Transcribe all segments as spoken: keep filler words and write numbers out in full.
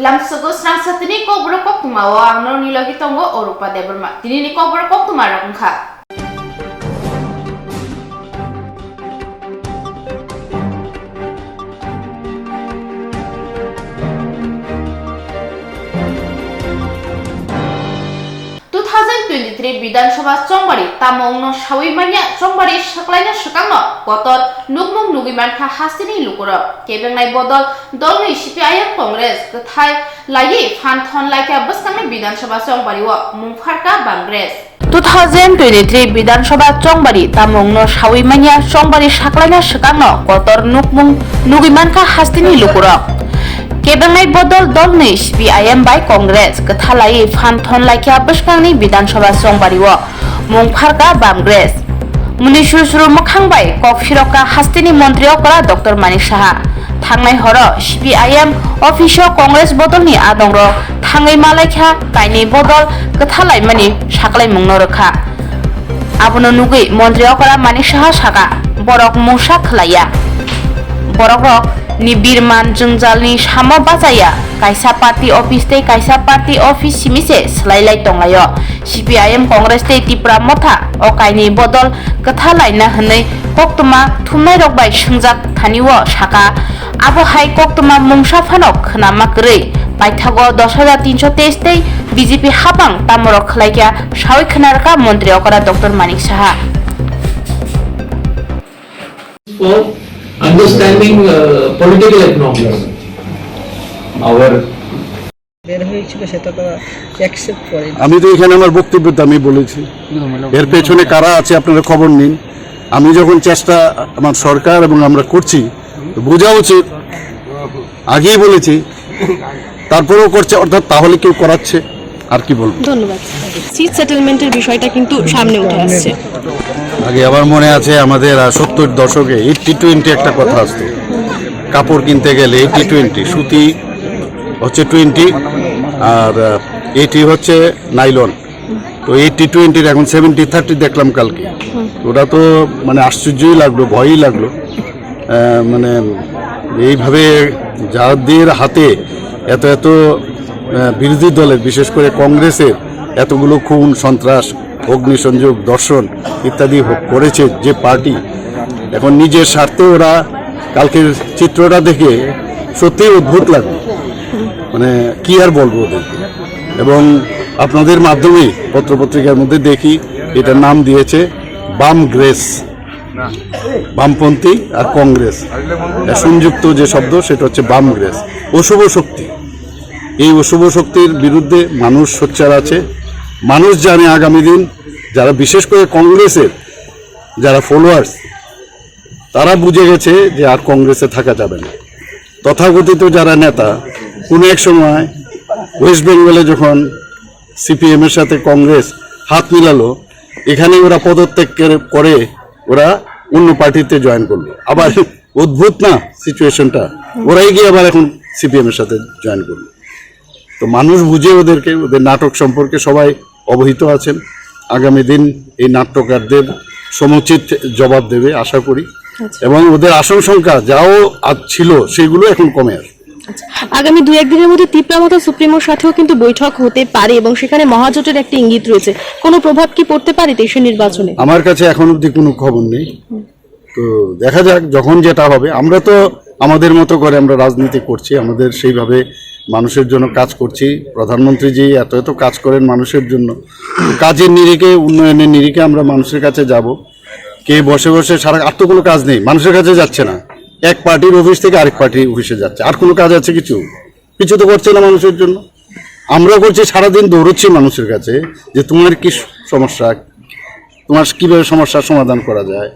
Lamsogo snamsa tini kokborok koktwma o ang norokni logi tongo Orupa Debbarma. Tinini kokborok koktwma rok wngkha. Two thousand twenty-three Bidhan Sabha chongbari tamo wngno sawi manya chongbari saklaina swkangno kotor nukmung nugwi mankha hasteni lukurok. Kebengnai bodol dolni C P I M Congress kwthai laiwi phan thon laikha bwskangni Bidhan Sabha chongbari o mung pharkha Bamgres. Two thousand twenty-three Bidhan Sabha chongbari tamo wngno sawi manya chongbari saklaina swkangno kotor nukmung nugwi mankha hasteni lukurok. Kebengnai bodol dolni C P I M bai Congress kwthalai phan thon laikha bwskangni Bidhan Sabha chongbari o mung pharkha Bamgres. Muni suru suru mwkhang bai kok phirokha hasteni montri okra Doctor Manik Saha. Thangnai horo C P I M office o Congress bodolni adongrok thangwi malaikha kainwi bodol kwthalaimani saklaimungno rwkha. Abono nugwi montri okra Manik Saha saka, borok mungsa khlaiya. Borokrok ni birman jwngjalni samo bachaya, kaisa party office tei kaisa party office simi se swlailai tonglaio. C P I M Congress tei Tipra Motha o kainwi bodol kwthalaina hwnwi koktwma thumnairok bai swngjak thani o saka, abo hai koktwma mungsa phano khwnama kwrwi paithago dos hajar tinsho teis tei B J P hapang tamorok khlaikha sawi khwnarwkha montri okra Doctor Manik Saha. For understanding, uh, political economics. Our বের হয়েছিল, সেটা তারা অ্যাকসেপ্ট করে। আমি তো এখানে আমার বক্তব্যটা আমি বলেছি। এর পেছনে কারা আছে আপনারা খবর নিন। আমি যখন চেষ্টা আমার সরকার এবং আমরা করছি, তো বোঝা উচিত, আগেই বলেছি, তারপরেও করছে, অর্থাৎ তাহলে কেউ করাচ্ছে, আর কি বলবো? ধন্যবাদ। সিট সেটেলমেন্টের বিষয়টা কিন্তু সামনে উঠে আসছে। আগে আমার মনে আছে আমাদের, আহ, সত্তর দশকে এইটটি টোয়েন্টি একটা কথা আসতো, কাপড় কিনতে গেলে এইটটি টোয়েন্টি, সুতি হচ্ছে টোয়েন্টি, আর, আহ, এইটি হচ্ছে নাইলন। তো এইটটি টোয়েন্টির এখন সেভেন্টি থার্টি দেখলাম কালকে। ওটা তো মানে আশ্চর্যই লাগলো, ভয়ই লাগলো। আহ, মানে এইভাবে যাদের হাতে এত এত, আহ, বিরোধী দলের, বিশেষ করে কংগ্রেসের এতগুলো খুন, সন্ত্রাস, অগ্নিসংযোগ, ধর্ষণ ইত্যাদি হ-, করেছে যে পার্টি, এখন নিজের স্বার্থে ওরা কালকের চিত্রটা দেখে সত্যিই অদ্ভুত লাগলো। মানে কি আর বলবো ওদেরকে। এবং আপনাদের মাধ্যমেই পত্রপত্রিকার মধ্যে দেখি এটার নাম দিয়েছে বাম গ্রেস। বামপন্থী আর কংগ্রেস, এর সংযুক্ত যে শব্দ, সেটা হচ্ছে বাম গ্রেস, অশুভ শক্তি। এই অশুভ শক্তির বিরুদ্ধে মানুষ সোচ্চার আছে। মানুষ জানে আগামী দিন যারা, বিশেষ করে কংগ্রেসের যারা ফলোয়ার্স, তারা বুঝে গেছে যে আর কংগ্রেসে থাকা যাবে না। তথাকথিত যারা নেতা, কোনো এক সময় ওয়েস্ট বেঙ্গলে যখন সিপিএম এর সাথে কংগ্রেস হাত মিলালো, এখানে ওরা পদত্যাগ করে, করে ওরা অন্য পার্টিতে জয়েন করলো। আবার অদ্ভুত না সিচুয়েশনটা, ওরাই গিয়ে আবার এখন সিপিএম এর সাথে জয়েন করলো। তো মানুষ বুঝে ওদেরকে, ওদের নাটক সম্পর্কে সবাই অবহিত আছেন। আগামী দিন এই নাট্যকারদের সমুচিত জবাব দেবে আশা করি। আচ্ছা। এবং ওদের আসন সংখ্যা যাও আজ ছিল, সেগুলো এখন কমে আসবে। আচ্ছা, আগামী দুই এক দিনের মধ্যে তিপ্রা মথা সুপ্রিমোর সাথেও কিন্তু বৈঠক হতে পারে এবং সেখানে মহাজোটের একটি ইঙ্গিত রয়েছে। কোনো প্রভাব কি পড়তে পারে তেইশের নির্বাচনে? আমার কাছে এখন অবধি কোনো খবর নেই। তো দেখা যাক, যখন যেটা হবে। আমরা তো আমাদের মতো করে আমরা রাজনীতি করছি, আমাদের সেইভাবে মানুষের জন্য কাজ করছি। প্রধানমন্ত্রী যে এত এত কাজ করেন মানুষের জন্য, কাজের নিরিখে, উন্নয়নের নিরিখে আমরা মানুষের কাছে যাব। কে বসে বসে সারা, আর তো কোনো কাজ নেই, মানুষের কাছে যাচ্ছে না। এক পার্টির অফিস থেকে আরেক পার্টির অফিসে যাচ্ছে, আর কোনো কাজ আছে কিছু? কিছু তো করছে না মানুষের জন্য। আমরা করছি, সারাদিন দৌড়চ্ছি মানুষের কাছে যে তোমার কি সমস্যা, তোমার কিভাবে সমস্যার সমাধান করা যায়।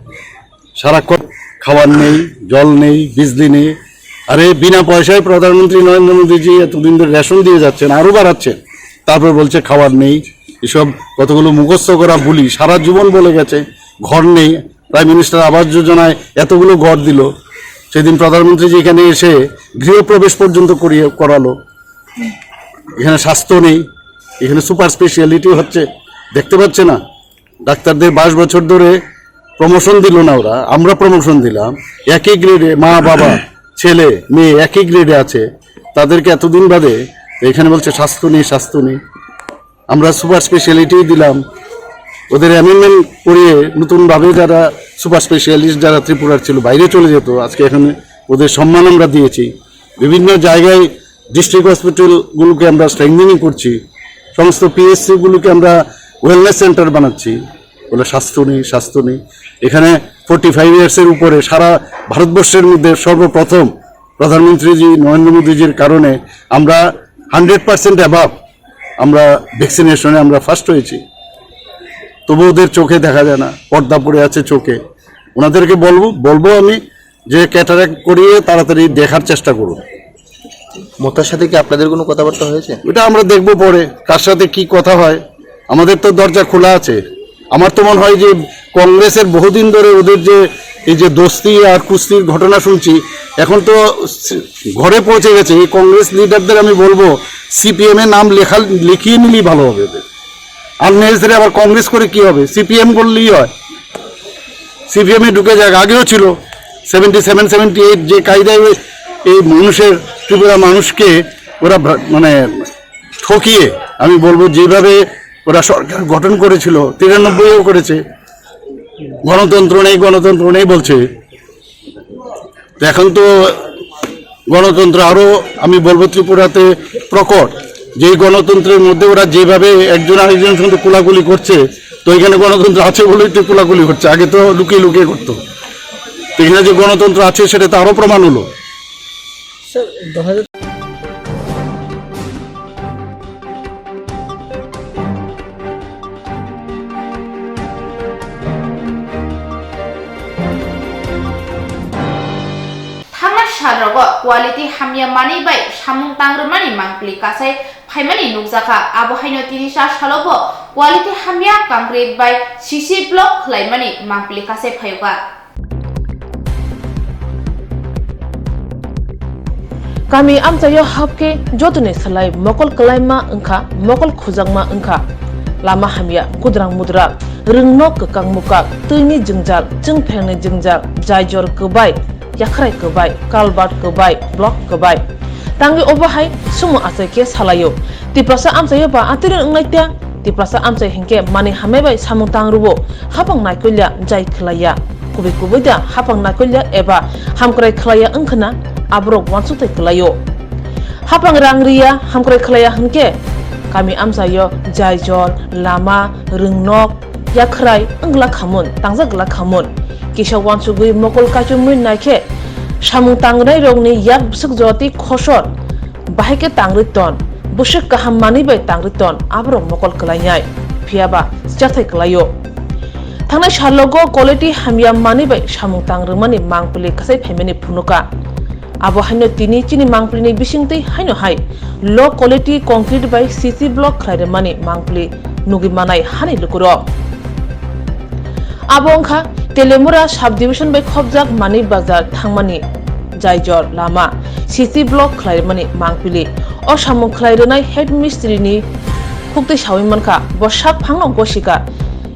সারাক্ষণ খাবার নেই, জল নেই, বিজলি নেই। আরে, বিনা পয়সায় প্রধানমন্ত্রী নরেন্দ্র মোদীজি এতদিন ধরে রেশন দিয়ে যাচ্ছেন, আরো বাড়াচ্ছেন, তারপর বলছে খাবার নেই। এসব কতগুলো মুখস্থ করা বুলি, সারা জীবন বলে গেছে ঘর নেই। প্রাইম মিনিস্টার আবাস যোজনায় এতগুলো ঘর দিল, সেদিন প্রধানমন্ত্রী যেখানে এসে গৃহপ্রবেশ পর্যন্ত করিয়ে করালো। এখানে স্বাস্থ্য নেই, এখানে সুপার স্পেশালিটি হচ্ছে, দেখতে পাচ্ছে না? ডাক্তারদের বাইশ বছর ধরে প্রমোশন দিল না ওরা, আমরা প্রমোশন দিলাম। একই গ্রেডে মা বাবা, ছেলে মেয়ে একই গ্রেডে আছে, তাদেরকে এতদিন বাদে এখানে বলছে স্বাস্থ্য নেই, স্বাস্থ্য নেই। আমরা সুপার স্পেশালিটি দিলাম, ওদের অ্যামেন্ডমেন্ট করিয়ে নতুনভাবে যারা সুপার স্পেশালিস্ট, যারা ত্রিপুরার ছিল, বাইরে চলে যেত, আজকে এখানে ওদের সম্মান আমরা দিয়েছি। বিভিন্ন জায়গায় ডিস্ট্রিক্ট হসপিটালগুলোকে আমরা স্ট্রেংথেনিং করছি, সমস্ত পিএসসিগুলোকে আমরা ওয়েলনেস সেন্টার বানাচ্ছি। বলে স্বাস্থ্য নেই, স্বাস্থ্য নেই। এখানে ফোর্টি ফাইভ ইয়ার্সের উপরে সারা ভারতবর্ষের মধ্যে সর্বপ্রথম প্রধানমন্ত্রীজি নরেন্দ্র মোদীজির কারণে আমরা হান্ড্রেড পার্সেন্ট অ্যাবাভ আমরা ভ্যাকসিনেশনে আমরা ফার্স্ট হয়েছি। তবু ওদের চোখে দেখা যায় না, পর্দা পড়ে আছে চোখে। ওনাদেরকে বলবো, বলবো আমি যে ক্যাটারাক্ট করিয়ে তাড়াতাড়ি দেখার চেষ্টা করুন। মমতার সাথে কি আপনাদের কোনো কথাবার্তা হয়েছে? ওটা আমরা দেখবো পরে, কার সাথে কি কথা হয়। আমাদের তো দরজা খোলা আছে। আমার তো মনে হয় যে কংগ্রেসের বহুদিন ধরে ওদের যে এই যে দোস্তি আর কুস্তির ঘটনা শুনছি, এখন তো ঘরে পৌঁছে গেছে। এই কংগ্রেস লিডারদের আমি বলবো, সিপিএম এ নাম লেখা, লিখিয়ে নিলেই ভালো হবে ওদের। আননেসেসারি আবার কংগ্রেস করে কি হবে? সিপিএম করলেই হয়, সিপিএম এ ঢুকে যাক। আগেও ছিল সেভেন্টি সেভেন সেভেন্টি এইট, যে কায়দায় ওই এই মানুষের, ত্রিপুরা মানুষকে ওরা ভ্রা- মানে ঠকিয়ে, আমি বলবো, যেভাবে ওরা সরকার গঠন করেছিল তিরানব্বইও করেছে, গণতন্ত্র নেই, গণতন্ত্র নেই বলছে। তো এখন তো গণতন্ত্র আরো, আমি বলবো, ত্রিপুরাতে প্রকট। যেই গণতন্ত্রের মধ্যে ওরা যেভাবে একজন আরেকজনের সঙ্গে কোলাকুলি করছে, তো এখানে গণতন্ত্র আছে বলেই তো কোলাকুলি করছে, আগে তো লুকিয়ে লুকিয়ে করতো। তো এখানে যে গণতন্ত্র আছে, সেটা তো আরো প্রমাণ হলো। Thangnai salrogo quality hamya manwi bai samung tangrwmani mangpili kasai phaimani nukjakha. Abo haino tini cha salobo quality hamya concrete bai C C block khwlaimani mangpili kasai phayokha. Kami amchaio hapkhe jotoni salai mokol kwlaima wngkha, mokol khujakma wngkha. Lama hamya, gudrang mudra, rwngno kwkak mukak, twini jwngjal, chwngphrengni jwngjal, jaijor kwbai, yakhrai kwbai, culvert kwbai, block kwbai. Tangwi obo hai sumo achai khe salaio. Tiprasa amchaio ba atwirwi wngnai ta? Tiprasa amchai hinkhe manwi hamya bai samung tang rwo, hapang naikolya jai khwlaiya. Kubui kubui da hapang naikolya eba hamkrai khwlaiya wngkhwna aborok uansukthai kwlaio. Hapang rang riya hamkrai khwlaiya hinkhe kami amchaio jaijor, lama, rwngnok, yakhrai wngla khamun, tangjak gla khamun. Kisa uansugwi mokol kaichomwi naikhe samung tangnai rokni yak bwswk jotwi khosor bahai khe tangri ton, bwswk kaham manwi bai tangri ton, aborok mokol kwlainai, phiyaba chathai kwlaio. Thangnai salogo quality hamya manwi bai samung tang rwmani mangpili kasai phaimani phunukha. Abo haino tini chini mangpilini bisingtwi haino hai low quality concrete bai C C block khlai rwmani mangpili nugwi manai hani lukurok. Abo wngkha Telemura subdivision bai khopjak Manik Bazar thangmani jaijor lama C C block khlaimani mangpili. O samung khlai rwnai head mistri ni khuktwi sawi mankha, bo sak phangno gosika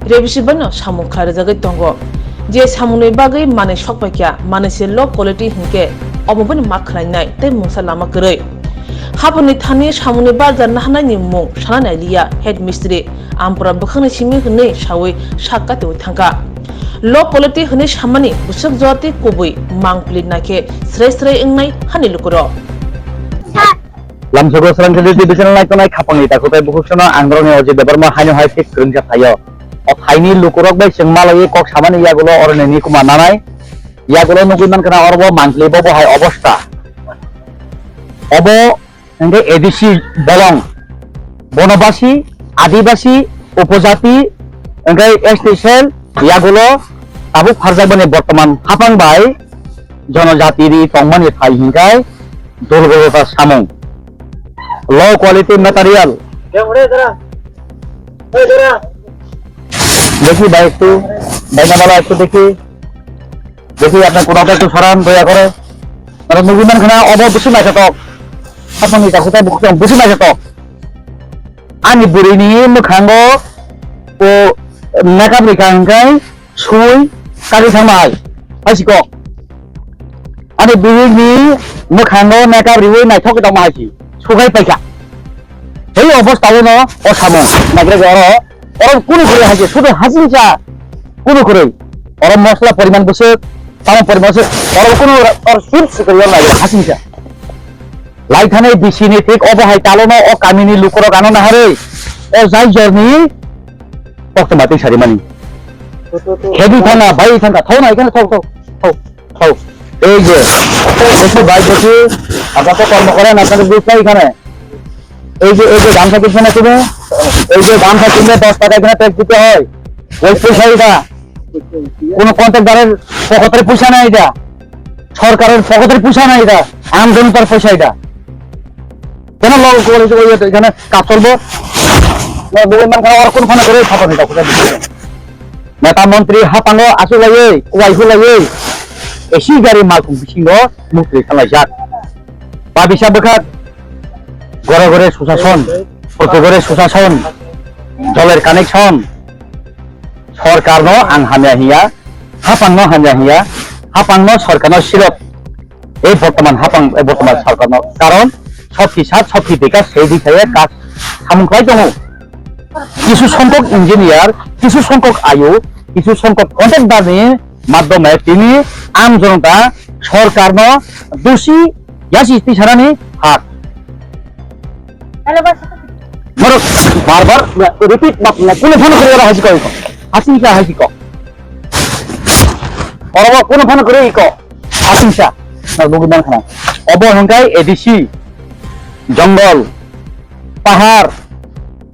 rebisi baino samung khlai rwjagwi tongo. Je samungni bagwi manwi sokpaikha, manwi se low quality hinkhe omo bini ma khlainai tei mungsa lama kwrwi. Haponi thani samungni barja nahanaini mung sana nailiya head mistri. Ampura bwkhakni simi hwnwi sawi sak katiwi thangkha. Low quality hwnwi samani bwswk jati kubui mangpili naikhe srai srai wngnai hani lukurok. Lamsogo Srangkhili divisional naitonai khapangni takhuk tei bukhuk sono ang norokni Ojit Debbarma haino hai se kwrwngsa thaio. O thaini lukurok bai chwng malaiwi kok samani yagulo oroni ni kuma nanai. Yagulo nugwi mankha na oro bo mangpili bo bo hai obosta. Obo hingke A D C bolong, bonobasi, adibasi, upojati, hingke S T cell, yagulo tabuk pharjakmani bortoman hapang bai jonojati ri tongmani phai hingkai durbolota samung. Low quality material. দেখি ভাই একটু, ভাই না ভালো একটু দেখি। দেখি আপনার কোনটা একটু সরান দয়া করে। Oro nugwi mankha na obo bwswk naithotok. Hapangni takhuk tei bukhuk tong bwswk naithotok. Ani bwrwini mwkhango o makeup rikha hwnkhe sui kagwi thangma hai. Hai si kok. Ani bwrwini mwkhango makeup riwi naithok tongma hai si. Sugai paikha. Hei obostha o no o samung. Naigra oro, oro kunu kwrwi hai se, sudu hasingcha kunu kwrwi. Oro mosla poriman bwswk, tamo poriman bwswk, oro kunu or sip sikri oro naigra hasingcha. Lai thani bisi ni thik obo hai talo no o kami ni lukurok ano naharwi. O jai jorni koktwma twi sarimani. Heavy thanga, bhai thanga, thau na ekhane thau, thau, thau, thau. এই যে, দেখি ভাই দেখি, আপনার তো কর্ম করেন, আপনাদের বুঝতে এখানে। এই যে, এই যে গামছা কিনছো না তুমি, এই যে গামছা কিনলে দশ টাকা এখানে ট্যাক্স দিতে হয়, ওই পয়সা এটা। কোনো কন্ট্রাক্টরের পকেটের পয়সা না এটা, সরকারের পকেটের পয়সা না এটা, আম জনতার পয়সা এটা। কেন ল কলেজ ওই এখানে কাজ চলবো? না, বলে মান খারাপ আর কোন ফোনে করে থাকো না, কোথায় দিচ্ছি? Neta montri hapango asulaiwi, kuai hulaiwi, esi gari malkhung bisingo mukri khlaijak. Babisa bwkhak gore gore susason, photo gore susason, joler connection, sorkarno ang hamya hiya, hapangno hamya hiya, hapangno sorkarno sirot. এই বর্তমান হাপাং, এই বর্তমান সরকারনো কারণ সব হিসাব সব হিদিকা সেই দিকে কাজ সামুং খাই দङ। কিছু সংখ্যক ইঞ্জিনিয়ার, কিছু সংখ্যক আয়ু, কিছু সংখ্যক কন্ট্রাক্টরনি মাধ্যমে তিনি আম জনতা সরকারনো দোষী ইয়াসি তিসারানি হাক। Hello, boss. Moro barbar repeat ma, ma, kuno phone kore ora haji ko iko. Haji ka haji ko. Oro kuno phone kore iko. Asingsa, na lugi man khana. Obo hwnkhai A D C, jongol, pahar,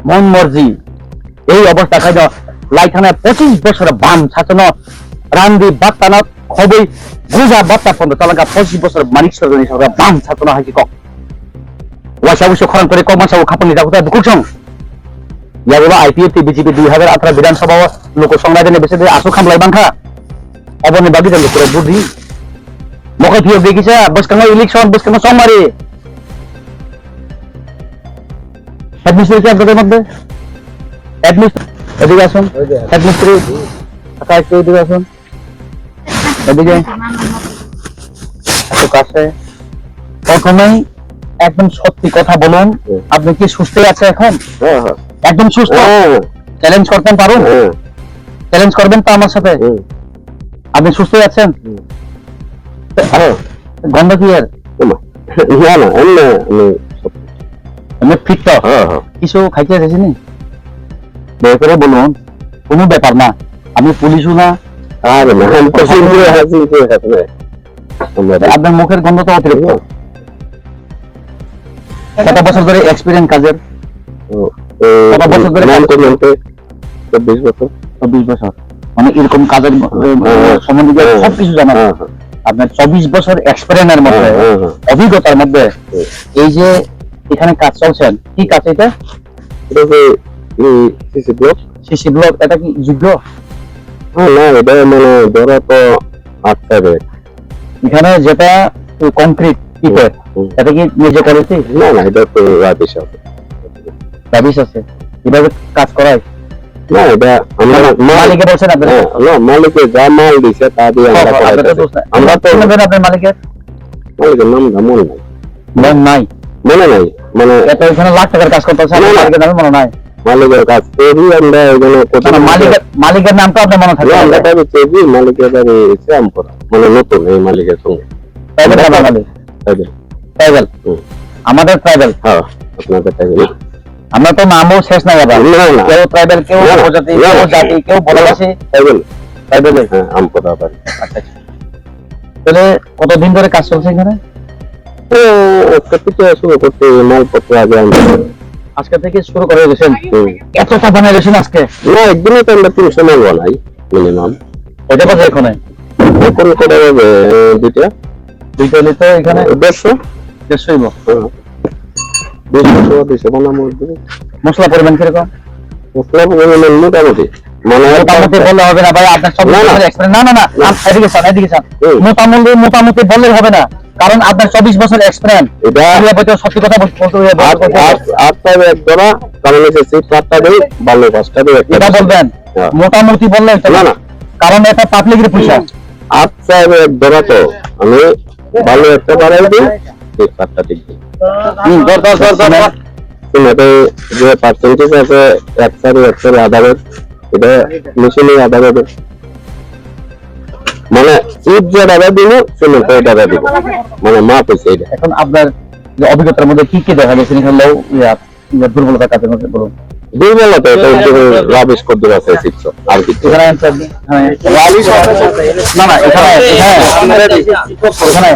mon morji. Ei obostha khai no lai thana pochis bosor bam sasono randi batta no khoboi guja batta pondo talangka pochis bosor manik sorjoni sorkar bam sasono hai kok. Waisa wusu khorang kore kok mansa khapang ni dakuta dukuk song. Ya baba I P F T B J P dui hajar atharo Bidhan Sabha o luku song raidani bese de asu khamlai bangkha. Oboni bagwi jang lukurok budi. Mokol phiyok de kisa, bwskango election, bwskango chongmari. Headmistress ke apnader moddhe? Headmistress, এদিকে আসুন। ওই যে। Headmistress, কাকা একটু এদিকে আসুন। এদিকে। একটু কাছে। প্রথমেই একদম সত্যি কথা বলুন, হুম। আপনি কি সুস্থ আছে এখন? হ্যাঁ, হ্যাঁ। একদম সুস্থ? হ্যাঁ। চ্যালেঞ্জ করতে পারুন? হ্যাঁ। চ্যালেঞ্জ করবেন তো আমার সাথে? হুম। আপনি সুস্থ আছেন? হুম। হ্যাঁ। গন্ধ কি এর? না, না, এমনি, এমনি সব। এমনি ফিট তো? হ্যাঁ, হ্যাঁ। কিছু খাইতে চাইছেন? দয়া করে বলুন, কোনো ব্যাপার না, আমি পুলিশও না। আরে না, আমি তো সিম্পল আছি, ঠিক আছে। আমরা আপনার মুখের গন্ধ তো অতিরিক্ত। হুম। কত বছর ধরে এক্সপিরিয়েন্স কাজের? ও, ও, কত বছর ধরে নাম কাজ তো করছেন? নাম তো চব্বিশ বছর। চব্বিশ বছর। মানে এরকম কাজের, এ, হ্যাঁ, সম্বন্ধে হ্যাঁ, সবকিছু জানা। হ্যাঁ, হ্যাঁ। আপনার চব্বিশ বছর এক্সপিরিয়েন্সের মধ্যে, হ্যাঁ, হ্যাঁ, হ্যাঁ। অভিজ্ঞতার মধ্যে হুম। এই যে এখানে কাজ চলছেন, কি কাজ এটা? এটা যে, এই সিসি ব্লক। সিসি ব্লক, এটা কি যোগ্য? হ্যাঁ, না, এটা মানে ধরো তো আটটা রেট। এখানে যেটা কংক্রিট ইটের, হুম। এটা কি নিজে করেছি? না, না, এটা তো রাবিশ আছে। রাবিশ আছে? এভাবে কাজ করায়? না, এটা আমরা না, না, মাল-, মালিকে বলছেন আপনারা? হ্যাঁ, না, মালিকে যা মাল দিছে, তা দিয়ে আমরা হ্যাঁ, হ্যাঁ, করাই আপনার তো থাকি। দোষ নাই। আমরা তো চিনবেন আপনার মালিকের? মালিকের নাম না মনে নাই। মনে নাই? মনে নাই, মানে এত এখানে লাখ টাকার কাজ করতেছে, না, আপনার না। মালিকের নামে মনে নাই? মালিকের কাজ করি আমরা এখানে কত না, না, মালিকের, মালিকের নাম তো আপনার মনে থাকে না, না, আমরা ভাই। তাহলে চৌধুরী, মালিকের বাড়ি শ্যামপুরা, মানে নতুন এই মালিকের সঙ্গে। ট্রাইবাল আমরা না বাঙালি? ট্রাইবাল। ট্রাইবাল। হুম। আমাদের ট্রাইবাল। হ্যাঁ, আপনাদের ট্রাইবাল। আমরা তো নামও শেষ নাই আবার। না, না। কেউ ট্রাইবাল, কেউ না, না। উপজাতি, না, কেউ না। জাতি, কেউ বনবাসী। ট্রাইবাল। ট্রাইবাল। হ্যাঁ, আমপুরা বাড়ি। আচ্ছা, আচ্ছা। তাহলে কতদিন ধরে কাজ চলছে এখানে? তো আজকে থেকে শুরু করতে মালপত্র আগে আনতে হবে। আজকে থেকে শুরু করে গেছেন? হুম। এতটা বানাই গেছেন আজকে? না, একদিনে তো আমরা তিনশো মাল বানাই, মিনিমাম। কয়টা বাজে এখানে? এখন কটা বাজে? এ, দুইটা। দুইটা হলে তো এখানে এ, দেড়শো। দেড়শো হইব। হ্যাঁ। দেড়শো, দুইশো বানানোর মধ্যে। মশলা পরিমাণ কিরকম? মশলা পরিমাণ মোটামুটি। মানে মোটামুটি একটা বললে হবে না ভাই, আপনার সব না, না। এক্সপিরিয়েন্স। না, না, না, না। আপ-, এদিকে চান, এদিকে চান। হুম। মোটামুটি, মোটামুটি বললেই হবে না, কারণ আপনার চব্বিশ বছর এক্সপিরিয়েন্স। এটা আমি হয়তো সত্যি কথা বল-, বলতে হবে, বলতে আট, হবে। আট, আট পাবে এক জোড়া, কারণ হচ্ছে সেই পাঁচটা দেই, বারো পাঁচটা দেই একটা এটা দেই। বলবেন? হ্যাঁ। মোটামুটি বললে হইতো না, না। না। কারণ এটা পাবলিকের পয়সা। হুম। আট পাবে এক জোড়া তো, আমি ভালো একটা বানাই দিই, এই পাঁচটা দিক দিই। হুম, ধর, ধর, ধর, ধর, ধর। Chwng tei je percentage ase ek sari ek sari ada bai, ida machine ni ada bai. Mane, it je daba dino, chwng tei daba dino. Mane, ma pwisa ida. এখন আপনার যে অভিজ্ঞতার মধ্যে কি কি দেখা গেছে এখানে লো ইয়া ইয়া দুর্বলতা কাজের মধ্যে বলুন। দুর্বলতা এটা একদম রাবিশ কদ্দুর আছে শিখছো, আর কিছু। এখানে answer নেই। হ্যাঁ। রাবিশ আছে, না, না, এখানে, এখানে, এখানে।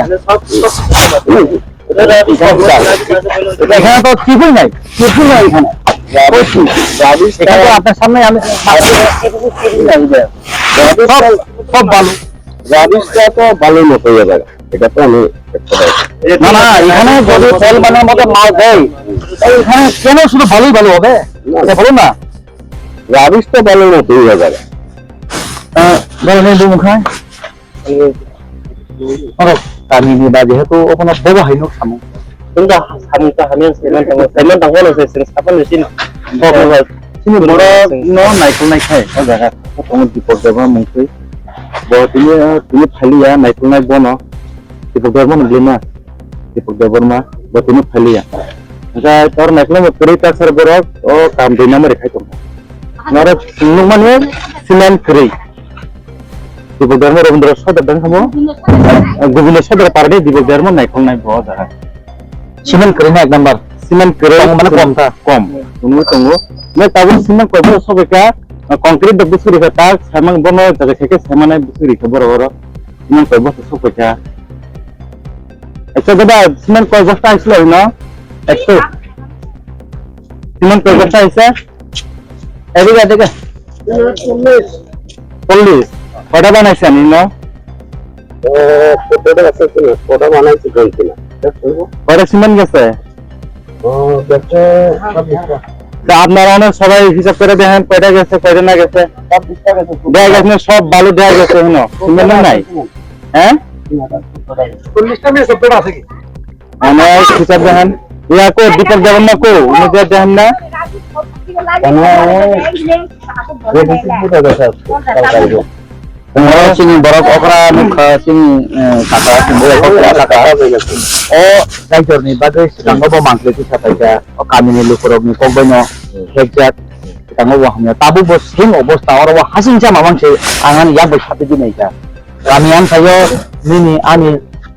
এখানে তো কিছুই নাই, কিছুই নাই এখানে। রাবিশ, রাবিশ এখানে তো আপনার সামনে আমি সব, সব বালু। রাবিশটা তো বালুর মতো হয়ে যাবে। এটা তো আমি একটা না, না, এখানে যদি তেল বানানোর মতো মাল দেয়, তাহলে এখানে কেন শুধু বালুই বালু হবে? না। এটা বলুন না। রাবিশ তো বালুর মতোই হয়ে যাবে। আহ, বলো, নেই, দুমুখ হয়। Oro, kami ni ba jehetu obono bobo hai nuk samung. Tungda samung ta hamya saiman tangmo, saiman tangmo no se sing sapan ni sin. Sini borok no naikolnai khai, o jaga tongo Dipak Debbarma mungtwi. Bo tini, tini phailiya naikolnai bono. Dipak Debbarma no bwlwi ma. Dipak Debbarma bo tini phailiya. Hwnkhe tor naikolnai bo kwrwi taksar borok o kam dui number khai tongkha. Norok nukmani cement kwrwi. Dipak Debbarma Rabindra Sodar dang kamo. Gobindo Sodar parade Dipak Debbarma naikolnai bo o jaga. Cement kwrwi na ek number. Cement kwrwi tong mane kom ta? Kom. Tongo, tongo. Ne tabuk cement koi bo sobai ka, concrete da bwswk rikha ta, samang bono jaga khe khe samane bwswk rikha borok oro. Cement koi bo sobai ka. Ekta dada cement koi bosta aislo hino? Ekta. Cement koi bosta aisa? Ebiga dega. চল্লিশ। কয়টা বানাইছেন ইনো? এ, চোদ্দটা আছে কিনা? কটা বানাইছি জানছি না। কয়টা সিমেন্ট গেছে? ও, গেছে ছাব্বিশটা। তা আপনারা অনেক সবাই হিসাব করে দেখেন কয়টা গেছে, কয়টা না গেছে। ছাব্বিশটা গেছে। দেখা গেছে না, সব বালু দেখা গেছে এখনো। সিমেন্ট নাই? হ্যাঁ? চল্লিশটা নিয়ে চোদ্দটা আছে কি? Ano, kita dahan. Ya, ko, Dipak Debbarma ko, ini dia dahan na. Ano, eh, dia di sini udah ada satu, kalau kayak gitu. Tomorrow sini borok okra nukha sini, eh, kata, sini borok okra kata. O, kaitor ni bagwi sikango bo mangkle kisa paika. O kami ni lukurok ni kok bai no hekjak. Sikango bo hamya. Tabuk bo same obosta, oro bo hasing cha mamang se angan yak bai sapi di naika. Kami ang sayo nini ani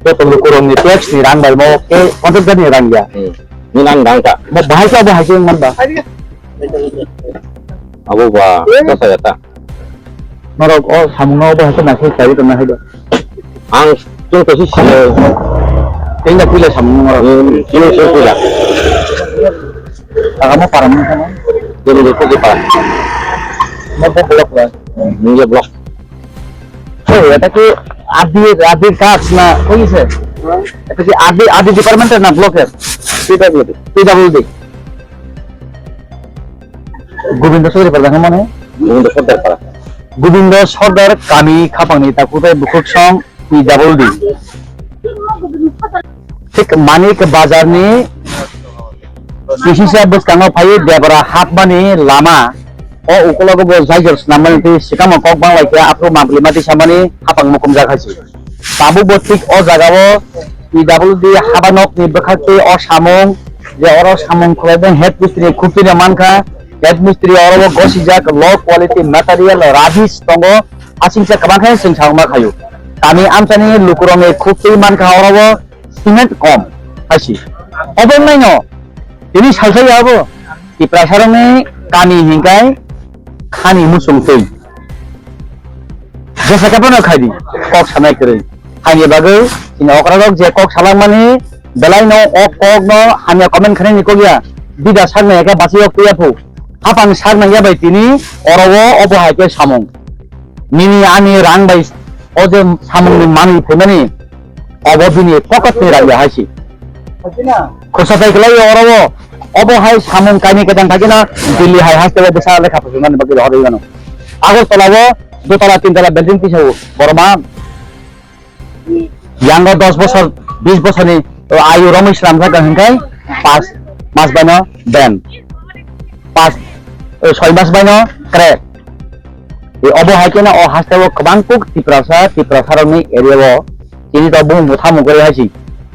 joto lukurokni tax ni rang bai mo ke contractor ni rang ya. Hmm. Nini ang rang ta. Mo bahai sa bahai se man ba. Abo ba, kasa ya ta. Norok o samung no bahai se na se kari to na hai do. Ang chung to si sile. Tinda pila samung norok. Hmm, sile sile pila. Taka mo para mo sama. Jadi itu di para. Mo block ba. Hmm, ini block. Hey, এটা কি আদি, আদির কাজ না হয়ে গেছে? এটা কি আদি, আদি ডিপার্টমেন্টের না ব্লকের? পিডব্লিউডি। পিডব্লিউডি। গোবিন্দ সরকারি পাড়া দেখো মনে হয়? গোবিন্দ সর্দার পাড়া। গোবিন্দ সর্দার কামি খাপাংনি তাকুতাই বুকুক সং পিডব্লিউডি। ঠিক মানিক বাজারনি Kisisa bwskango phaiwi Debra hapmani lama o ukulogo bo jaijor snamani twi swkangma kok banglaikhe aphuru mabli mati samani hapang mukumjak hai se. Tabukbo thik o jagao P W D habanokni bwkhaktwi o samung je oro samung khwlaijak head mistri ni khuptwino mankha, head mistri oro bo gosijak low quality material rubbish tongo, asingsa kwbangkhe chwng samung ma khaio. Kami amchani lukurokni khuptwi mankha oro bo cement kom hai se. Obo wngnaino tini salsa ya abo Tiprasarokni kami hinkai khani muchung twi. Jesa khe bono khai di, kok sanai kwrwi. Haini bagwi chini okrarok je kok salangmani, belaino o kokno hamya comment khainani kok ya, bida saknai khe bachwi yok twi ya phu. Hapang saknai ya bai tini oro o obo hai khe samung. Nini ani rang bai o je samungni manwi phaimani, obo bini pocketni rang ya hai se. Khorsa tai kwlai oro o, obo hai samung kainwi kwchang thakgeno Delhi hai haste o bwsa lekha phusumnani bagwi rohorwi mano. Agartala o dotala tintala building tisao borok ma yango dos bosor, bis bosorni ayu romwi swnamjak hinkhe pas mas baino ban. Pas, eh, soi mas baino crack. E obo hai kheno o haste o kwbang kuk Tiprasa, Tiprasarokni area o chini to bumung bo tamo kwrwi hai se.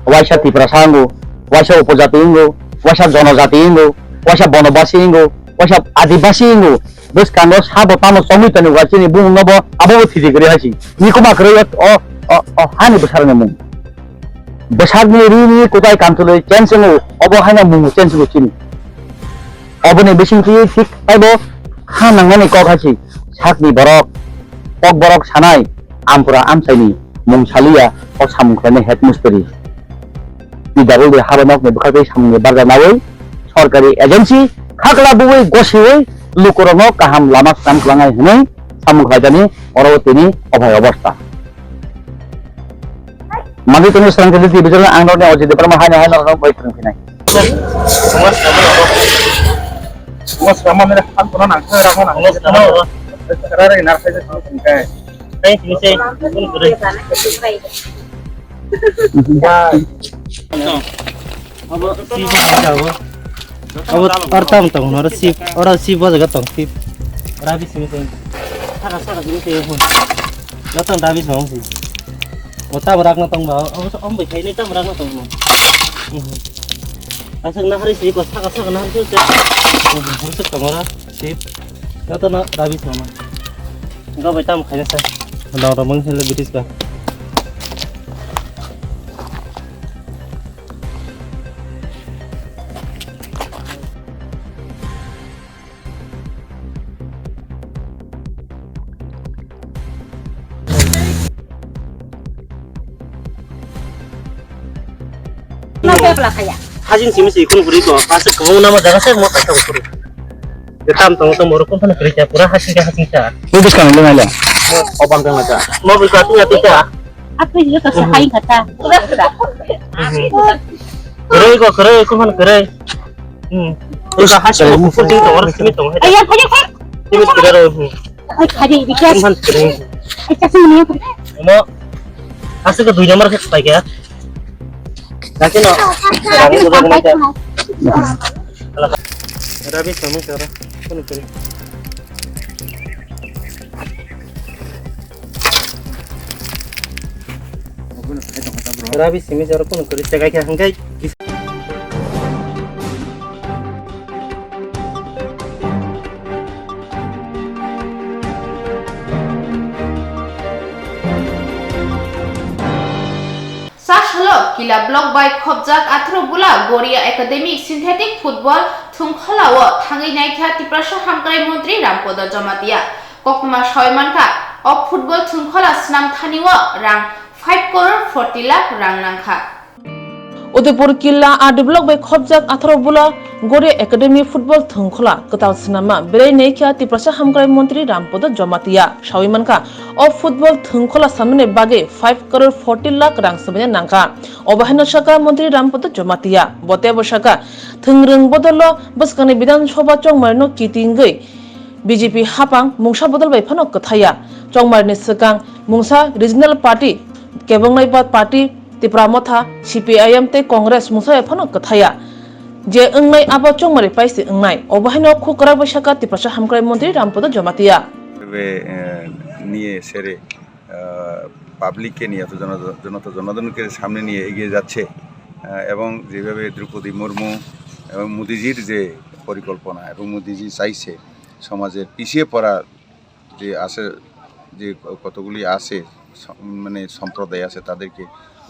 Waisa Tiprasa wngo, waisa upojati wngo, waisa jonojati wngo, Waisa Bonobasi hingo, waisa Adibasi hingo, bwskango sabo tamo chongwi tonwi wa chini bumung nobo abo bo thidi kwrwi haisi. Nikuma kwrwi o, o, o, o hani bwsarokni mung. Bwsakni rini kwtai kamchwlwi chenswngo, obo haino mung chenswngo chini. Oboni bisingtwi thik taibo kha nangnani kok haisi. Sakni borok, kok borok sanai, ampura amchaini mung saliya o samung khlainai head mistri. P W D haba nokni bwkhaktwi samungni barja nawi sorkari agency khakla buwi gosiwi lukurokno kaham lama swnam kwlangnai hwnwi samung khlaijani oro tini obhai obostha. Manwi tongwi srang khe division ang rokni Ajit Debbarma haino haino rok bai phwrwng phinai. Thank you, say. Abo sip abo jabo. Abo artam tong, oro sip, oro sip bo jaga tong sip. Rabi simi tong. Saka saka simi tong. Lo tong rabi song si. O tam rak na tong ba, abo so om bai khai ni tam rak na tong. Asang na hari si ko saka saka na hari si. Hari si tong ora sip. Lo tong na rabi song. Enggak bai tam khai na sa. Dong dong meng sila bitis ka. Hajin simi si kun buri ko, pasuk ko nama jaga se mo kaisa buri. Tam tong tong buru kun thani kri cha pura hasing ka hasing cha. Ni bwskang lo nai le. Obang tong cha. Mo buri ko ating ating cha. Apa ini kasih hai kata? Kere ko kere ko man kere. Hmm. Ika hasi ko pukul ding tong, orang simi tong. Ayo, ayo, ayo. Simi kere ro. Ay, kare, ika. Ko man kere. Ay, kasi mo. Mo. Hasi ko dui number ke pai kya? Lagi no. Lagi no. Rabi sama cara. Kono kere. Rabi simi jora kono kori chagai kha hangkai. Sasalo Kila Block bai khopjak atharo bula Goria Academy Synthetic Football Thwngkhola o thangwi naikha Tiprasa Hamkrai Montri Rampada Jamatia. Koktwma sawi mankha, o football thwngkhola swnam thani o rang five crore forty lakh rang nangkha. Udaipur Killa R D block bai khopjak atharo bula Goria Academy football thwngkhola kwtal swnamma belai naikha Tiprasa Hamkrai Montri Rampada Jamatia. Sawi mankha, o football thwngkhola swnamnani bagwi five crore forty lakh rang swbaina nangkha. Obo haino sakha Montri Rampada Jamatia. Bo teibo sakha, thwngrwng bodolo bwskangni Bidhan Sabha chongmarino kitingwi B J P hapang mungsa bodol bai phano kwthaiya. Chongmarni swkang mungsa regional party, kebongnai ba party Tipra Motha, C P I M tei Congress mungsa bai phano kwthaiya. Je wngnai abo chongmari paise wngnai. Obo haino khuk kwrak bai sakha Tiprasa Hamkrai Montri Rampada Jamatia. Ve, eh, niye sere, eh, public ke niye to jono-, jono to jonodon ke samne niye egiye jacche, eh, ebong jebabe Droupadi Murmu ebong Modiji-r je porikholpona ebong Modiji chaise somaje pisiye pora je ashe, je কতগুলি আছে, স-, মানে সম্প্রদায় আছে, তাদেরকে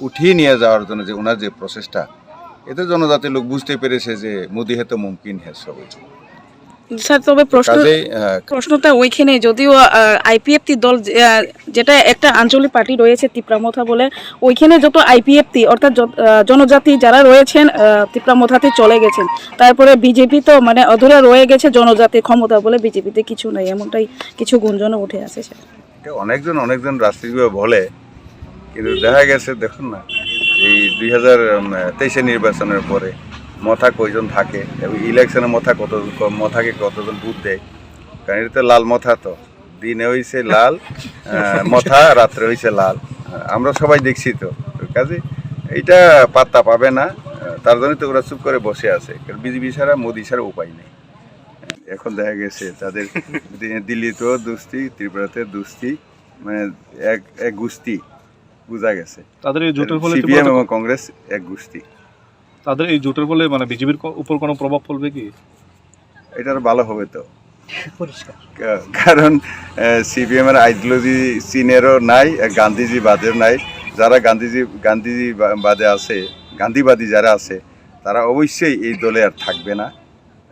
উঠিয়ে নিয়ে যাওয়ার জন্য যে ওনার যে প্রচেষ্টা, এতে জনজাতির লোক বুঝতে পেরেছে যে মোদি হে তো মুমকিন হে সবই। স্যার, তবে প্রশ্ন, কাজেই, আহ, প্রশ্নটা ওইখানে, যদিও, আহ, আইপিএফটি দল যে, আহ, যেটা একটা আঞ্চলিক পার্টি রয়েছে তিপ্রা মথা বলে, ওইখানে যত আইপিএফটি অর্থাৎ জ-, আহ, জনজাতি যারা রয়েছেন, আহ, তিপ্রা মথাতে চলে গেছেন, তারপরে বিজেপি তো মানে অধুরা রয়ে গেছে, জনজাতির ক্ষমতা বলে বিজেপিতে কিছু নেই, এমনটাই কিছু গুঞ্জনও উঠে আসে, স্যার। এটা অনেকজন, অনেকজন রাজনীতিবিদ বলে, কিন্তু দেখা গেছে, দেখুন না, এই দুই হাজার তেইশে নির্বাচনের পরে মথা কয়জন থাকে এবং ইলেকশনে মথা কত, মথাকে কতজন ভোট দেয়? কারণ এটা তো লাল মথা, তো দিনে হইছে লাল, আহ, মথা, রাত্রে হইছে লাল। আহ, আমরা সবাই দেখছি তো। তো কাজে এইটা পাত্তা পাবে না। আহ, তার জন্যই তো ওরা চুপ করে বসে আছে। কারণ বিজেপি ছাড়া, মোদি ছাড়া উপায় নেই। এখন দেখা গেছে তাদের দি-, দিল্লিতেও দুস্তি, ত্রিপুরাতে দুস্তি, মানে এক, এক গোষ্ঠী বোঝা গেছে। তাদের এই জোটের ফলে সিপিএম ত্রিপুরাতে এবং কংগ্রেস এক গোষ্ঠী। তাদের এই জোটের ফলে মানে বিজেপির ক-, উপর কোনো প্রভাব ফেলবে কি? এটা আরো ভালো হবে তো। পরিষ্কার। কা-, কারণ, আহ, সিপিএম এর আইডিওলজি চীনেরও নাই, আহ, গান্ধীজি বাদের নাই। যারা গান্ধীজি, গান্ধীজি বা-, বাদে আছে, গান্ধীবাদী যারা আছে, তারা অবশ্যই এই দলে আর থাকবে না।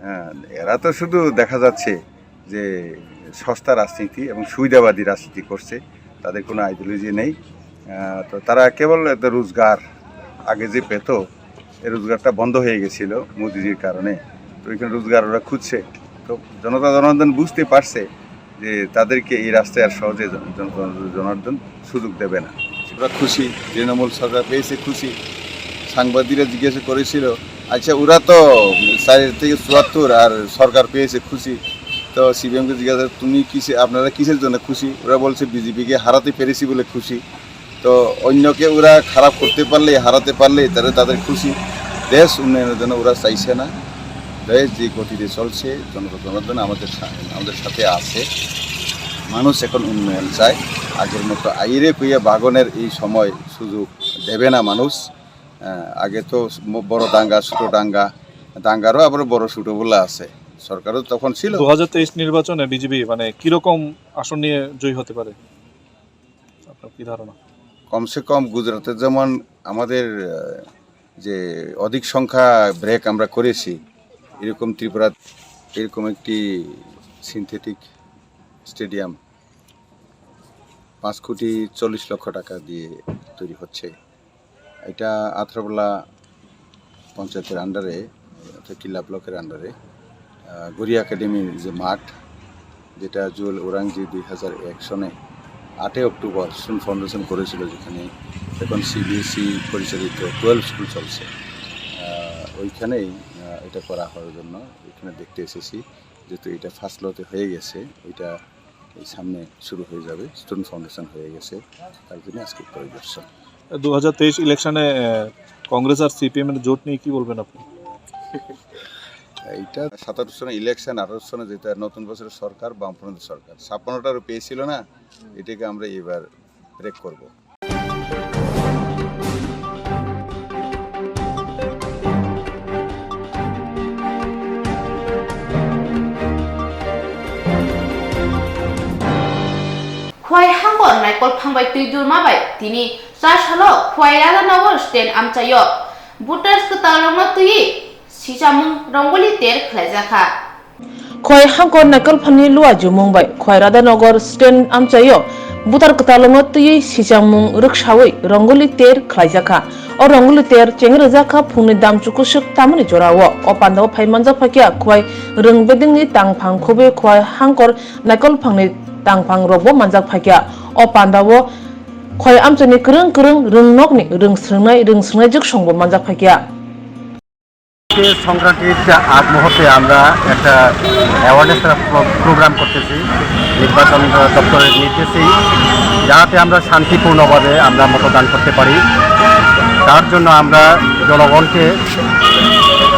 হ্যাঁ, এরা তো শুধু দেখা যাচ্ছে যে সস্তা রাজনীতি এবং সুবিধাবাদী রাজনীতি করছে, তাদের কোনো আইডিওলজি নেই। আহ, তো তারা কেবল একটা রোজগার, আগে যে পেত, এই রোজগারটা বন্ধ হয়ে গেছিল মোদিজির কারণে। তো এখানে রোজগার ওরা খুঁজছে। তো জনতা জনার্দন বুঝতে পারছে যে তাদেরকে এই রাস্তায় আর সহজে জন-, জন-, জন-, জনার্দন সুযোগ দেবে না। আমরা খুশি, তৃণমূল সরকার পেয়েছে খুশি, সাংবাদিকরা জিজ্ঞাসা করেছিল, "আচ্ছা, ওরা তো ষাট থেকে চুয়াত্তর আর সরকার পেয়েছে খুশি।" তো সিপিএম কে জিজ্ঞাসা, "তুমি কিসে, আপনারা কিসের জন্য খুশি?" ওরা বলছে, "বিজেপি কে হারাতে পেরেছি বলে খুশি।" তো অন্যকে ওরা খারাপ করতে পারলে, হারাতে পারলে তারা তাদের খুশি। দেশ উন্নয়নের জন্য ওরা চাইছে না। দেশ যে গতিতে চলছে, জনতা জনার্দন আমাদের সা-, আমাদের সাথে আছে। মানুষ এখন উন্নয়ন চায়। আগের মতো আইরে কুইয়ে বাগনের এই সময় সুযোগ দেবে না মানুষ। আহ, আগে তো ম-, বড় দাঙ্গা, ছোট দাঙ্গা, দাঙ্গারও আবার বড় ছোট বলে আছে। সরকারও তখন ছিল। দু হাজার তেইশ নির্বাচনে বিজেপি মানে কিরকম আসন নিয়ে জয়ী হতে পারে? আপনার কি ধারণা? কমসে কম গুজরাটে যেমন আমাদের, আহ, যে অধিক সংখ্যা ব্রেক আমরা করেছি, এরকম ত্রিপুরা এরকম একটি সিনথেটিক স্টেডিয়াম পাঁচ কোটি চল্লিশ লক্ষ টাকা দিয়ে তৈরি হচ্ছে। এটা আথরাবলা পঞ্চায়েতের আন্ডারে, অর্থাৎ কিল্লা ব্লকের আন্ডারে, আহ, গড়িয়া একাডেমির যে মাঠ, যেটা জুয়েল ওরাংজি দুই হাজার এক সনে আটই অক্টোবর স্টুডেন্ট ফাউন্ডেশন করেছিল, যেখানে এখন সিবিএসই পরিচালিত টুয়েলভ স্কুল চলছে। আহ, ওইখানেই, আহ, এটা করা হওয়ার জন্য এখানে দেখতে এসেছি, যেহেতু এটা ফার্স্ট লতে হয়ে গেছে, ওইটা এই সামনে শুরু হয়ে যাবে, স্টুডেন্ট ফাউন্ডেশন হয়ে গেছে, তার জন্য আজকে পরিদর্শন। দু হাজার তেইশ ইলেকশনে, আহ, কংগ্রেস আর সিপিএম এর জোট নিয়ে কি বলবেন আপনি? এইটা সাতারো সনে ইলেকশন, আঠারো সনে যেটা নতুন বছরের সরকার, বামফ্রন্ট সরকার, ছাপ্পান্নটারও পেয়েছিল না, এটাকে আমরা এবার ব্রেক করব। Khwai hangkor naikol phang bai twi durma bai tini char salo Khwai Radhanagar stand amchaio voters kwtal rokno twiwi sichamung rongoli ter khlaijakha. Khwai hangkor naikol phalni lua jumung bai Khwai Radhanagar stand amchaio butar kwtalrokno twiwi sichangmung rwksawi rongoli ter khlaijakha. O rongoli ter chengrijak kha phungni damchu kusuk tamani jorao. O pandao phai manjak phaikha Khwai rwng bedengni tangphang khobwi Khwai hangkor naikol phangni tangphang rokbo manjak phaikha. O pandao Khwai amchaini kwrwng kwrwng rwngnokni rwng swrwngnai, rwng swrwngnai jwksongbo manjak phaikha. আজকে সংক্রান্তির আগ মুহূর্তে আমরা একটা awareness programme করতেছি নির্বাচন দপ্তরের নির্দেশেই, যাতে আমরা শান্তিপূর্ণভাবে আমরা মতদান করতে পারি। তার জন্য আমরা জনগণকে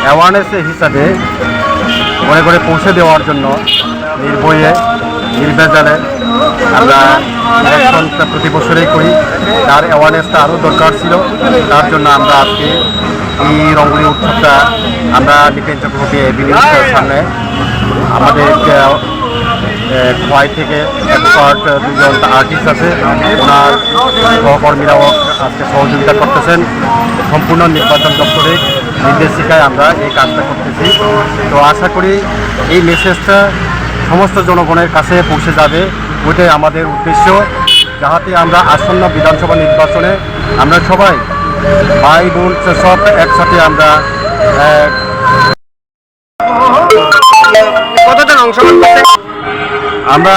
অ্যাওয়ারনেস হিসাবে ঘরে ঘরে পৌঁছে দেওয়ার জন্য নির্ভয়ে নির্ভেজালে আমরা ইলেকশনটা প্রতি বছরেই করি। তার অ্যাওয়ারনেসটা আরও দরকার ছিল, তার জন্য আমরা আজকে এই রঙ্গোলি উৎসবটা আমরা নিপেন চক্রবর্তী অ্যাভিনিউর সামনে আমাদের, আহ, আহ, খোয়াই থেকে এক্সপার্ট দুজন আর্টিস্ট আছে, ওনার সহকর্মীরাও আজকে সহযোগিতা করতেছেন। সম্পূর্ণ নির্বাচন দপ্তরের নির্দেশিকায় আমরা এই কাজটা করতেছি। তো আশা করি এই মেসেজটা সমস্ত জনগণের কাছে পৌঁছে যাবে, ওইটাই আমাদের উদ্দেশ্য, যাহাতে আমরা আসন্ন বিধানসভা নির্বাচনে আমরা সবাই ভাই বোন সব একসাথে আমরা, আহ, কতজন অংশগ্রহণ করতে? আমরা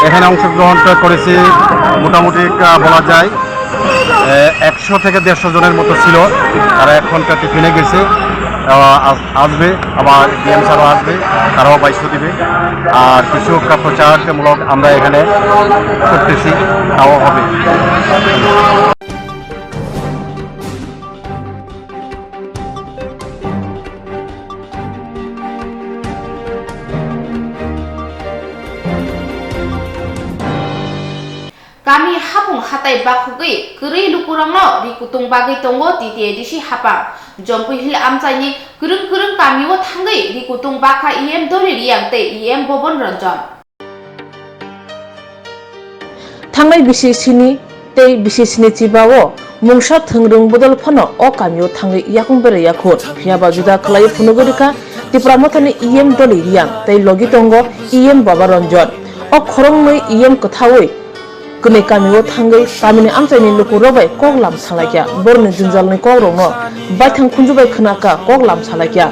এখানে অংশগ্রহণ করেছি মোটামুটি, আহ, বলা যায়, আহ, একশো থেকে দেড়শো জনের মতো ছিল। তারা এখন টিফিনে গেছে, আহ, আস-, আসবে, আবার ডিএম স্যারও আসবে, তারাও বাইশশো দিবে। আর কিছু প্রচারমূলক আমরা এখানে করতেছি, তাও হবে। Kami hapung Hatai bakhugwi kwrwi lukurokno ri kutung bagwi tongo T T A D C haphang. Jampui Hill amchaini kwrwng kwrwng kamio thangwi ri kutung bakha E M Doli Riang tei E M Bobon Ranjan. Thangnai bisi sini tei bisi sini chiba-o mungsa thwngrwng bodol phano o kamio thangwi yakung berai yakhun. Phiya ba juda khlaiwi phunugwi rwkha Tipra Mothani E M Doli Riang tei logi tongo E M Baba Ranjan. O khoroknwi E M kwthaui kwnwi kamio thangwi kamini amchaini lukurok bai kok lam salaikha. Borokni jwnjalni kokrokno baithang khunju bai khwnakha, kok lam salaikha.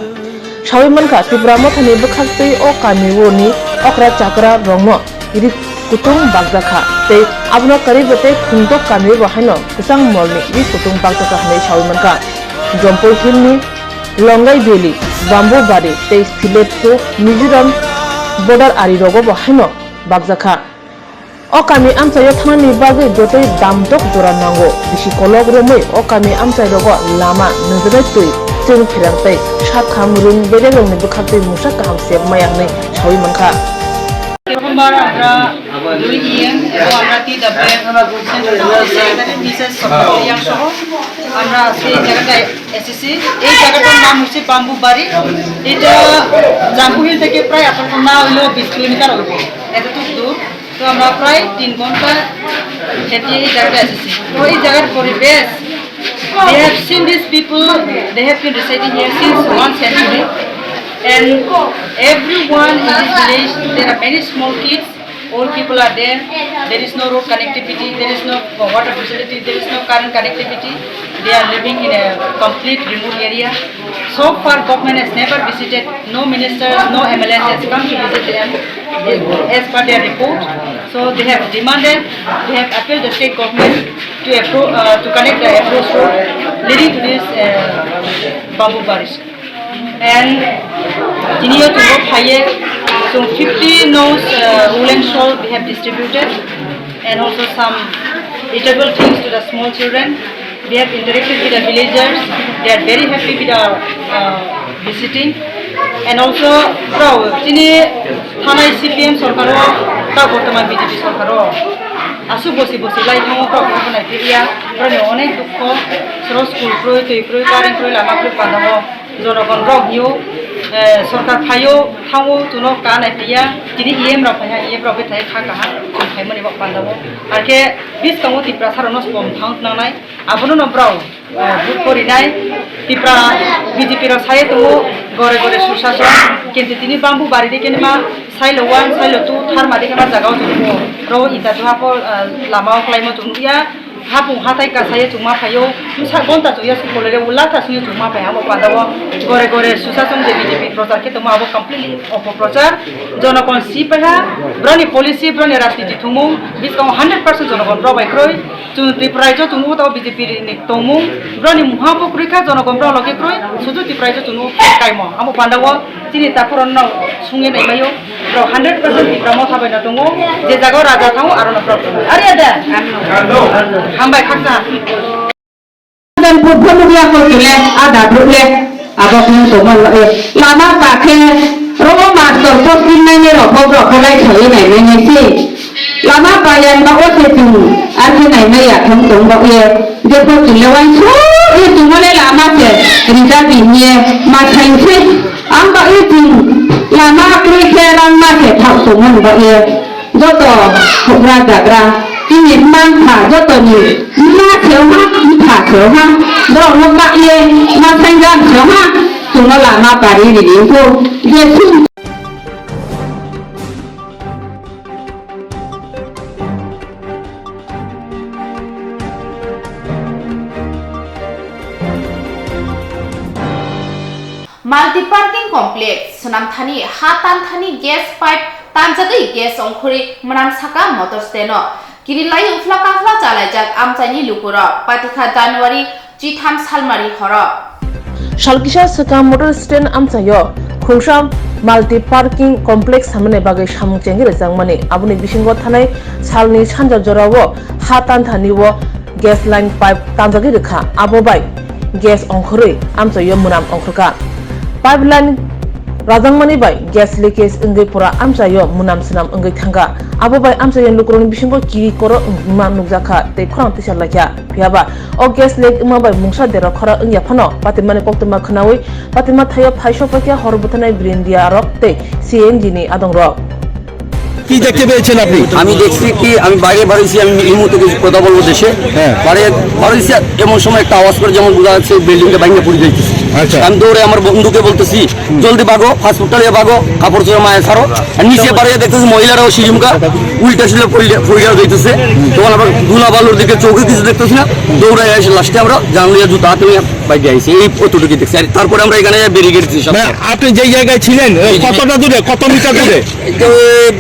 Saui mankha, Tipra Mothani bwkhaktwi o kamio ni okra chakra rokno ri kutung bakjakha tei abono karwi bo tei khungtok kamio bo haino kwchang molni ri kutung bakjakha hwnwi saui mankha. Jampui Hill ni Longai Valley, Bambu Bari tei Sileto Mizoram border ari rogo bo haino bakjakha. O kami amchaio thangnani bagwi jotoi damdok jora nango. Bisi kolok romwi o kami amchairogo lama, nwngjwnai twi, chwng pherang tei sakham rwng bedegrokni bwkhaktwi mungsa kaham se maya hwnwi saui mankha. প্রথমবার আমরা দুই ইএম এবং আমরা টিডাব্লিউএম central secretary Mrs Saptapadi ইয়াং সহ আমরা আজকে এই জায়গাটা এসেছি। এই জায়গাটার নাম হচ্ছে বাম্বু বাড়ি। এটা জাম্বু হিল থেকে প্রায় আপনার না হইলেও বিশ কিলোমিটার হবে, এতটুকু দূর। তো আমরা প্রায় তিন ঘন্টা হেঁটে এই জায়গাটা এসেছি। তো এই জায়গার পরিবেশ, they have seen these people, they have been residing here since one century. And everyone in this village, there are many small kids, old people are there. There is no road connectivity, there is no water facility, there is no current connectivity. They are living in a complete remote area. So far, government has never visited, no minister, no M L A has come to visit them, as per their report. So they have demanded, they have appealed the state government to appro-, uh, to connect the approach road leading to this, uh, Bambu Parish. And tini o chwng o phaiye, chwng fifty nos, uh, woolen shawl we have distributed, and also some eatable things to the small children. We have interacted with the villagers. They are very happy with our, uh, visiting. And also, bro, chini thanai C P M sorkar o, ta bortoman B J P sorkar o, aswk bosi bosi lai thango, bro, bro nai phiya, bro ni onek dukho, soro school kroi, twi kroi, current kroi, lama kroi, panda o. Jonogon rok hio, eh, sorkar phaio, thango, chuno ka nai phiya, tini E M rok phaiha, E M rok bethai kha kaham, chwng phaimani bo panda o. Arkhe biskango Tiprasa rokno spom thang nangnai, abono no brao, eh, vote porinai, Tipra B J P rok sai tongo, gore gore susason, kintu tini bambu bari de kenma, silo one, silo two, tharma de kenma jaga o tongo, ro ita duha po, eh, lama o klaima tongo ya. Hapung hathai kasaiyo chwngma phaio, bwsa gonta chwngya sukole re, latha sungya chwngma phai, abo panda o gore gore susason je B J P prochar khe tongma, abo completely opoprochar. Jonogon si paiha, broni policy, broni rajniti thumung, biskango hundred percent jonogon rok bai kroi, chwng Tripura raijo chwng nugo tabo B J P ni tongmung, broni mungha bo kroi kha, jonogon brok loge kroi, sudu Tripura raijo chwng nugo kaimo, abo panda o. Chini takhorokno sungwi naimaio, borok hundred percent Tipra Motha bai no tongo, je jaga o raja thango, aro no borok tongo. Ari ada? Hambai khaksa. Purbo nukya ko chule, ada dhukle, abo kung tongo, eh, lama kakhe, rogo mastor posting nai ni rok, borok kholai thoi nai nai si. Lama payan ba o se chwng, ar khe nai nai ya thang tong ba ye. Jepho chwng le wansuk ye chwng le lama se rijak ye ma thain se. Ang ba ye chwng lama kwrwi khe rang ma se thak tong hwn ba ye. Joto hugra jagra chini mangkha jotoni ma se ha, mpha se ha. Borok no ka ye ma thain jang se ha. Chwng lama pari ri ni ko. Je chwng Multi Parking Complex, Swnamthani ha tanthani gas pipe tanjagwi gas ongkhorwi mwnam saka motor stand-o. Kirilai uphla kaphla chalaijak amchaini lukurok, patikha January chitham salmari horo. Salkisa swkang motor stand amchaio khungsa multi parking complex samani bagwi samung chengwi rwjakmani. Aboni bisingo thanai salni sanja jorao ha tanthani o gas line pipe tanjagwi rwkha, abo bai gas ongkhorwi amchaio mwnam ongkhorkha. Pipeline Rajangmani bai gas leakage wngwi pura amchaio mwnam swnam wngwi thangkha. Abo bai amchaio lukurokni bisingo kiri koro wngma nukjakha tei khorang tisa laikha. Phiyaba o gas leak wngma bai mungsa dera khora wngya phano patimani koktwma khwnawi patima thaio phai sokphaikha hor bwtharnai birindiarok tei C N G ni adongrok. কি দেখতে পেয়েছেন আপনি? আমি দেখছি কি, আমি বাইরে বাড়াইছি, আমি এই মুহূর্তে কিছু কথা বলবো দেশে। হ্যাঁ। বাইরে বাড়াইছি, এমন সময় একটা আওয়াজ করে, যেমন বোঝা যাচ্ছে বিল্ডিংটা ভাঙে পড়ে যাইতেছে। আচ্ছা। আমি দৌড়ে আমার বন্ধুকে বলতেছি, "জলদি ভাগো, ফাস্ট ফুডটা নিয়ে ভাগো, কাপড় চোপড় মায়ে ছাড়ো।" আর নিচে বাড়িয়ে দেখতেছি মহিলারাও শিশুমকা উল্টা সিল্টা পড়ে পড়ে যাইতেছে। তখন আবার ধুলা বালুর দিকে চোখে কিছু দেখতেছি না, দৌড়ে এসে লাস্টে আমরা জানলা জুতা হাতে নিয়ে বাইরে আইছি, এই অতটুকু দেখছি। আর তারপরে আমরা এখানে ব্যারিকেড দিছি সব। মানে আপনি যেই জায়গায় ছিলেন, জি, জি। কতটা দূরে, কত মিটার দূরে? এটা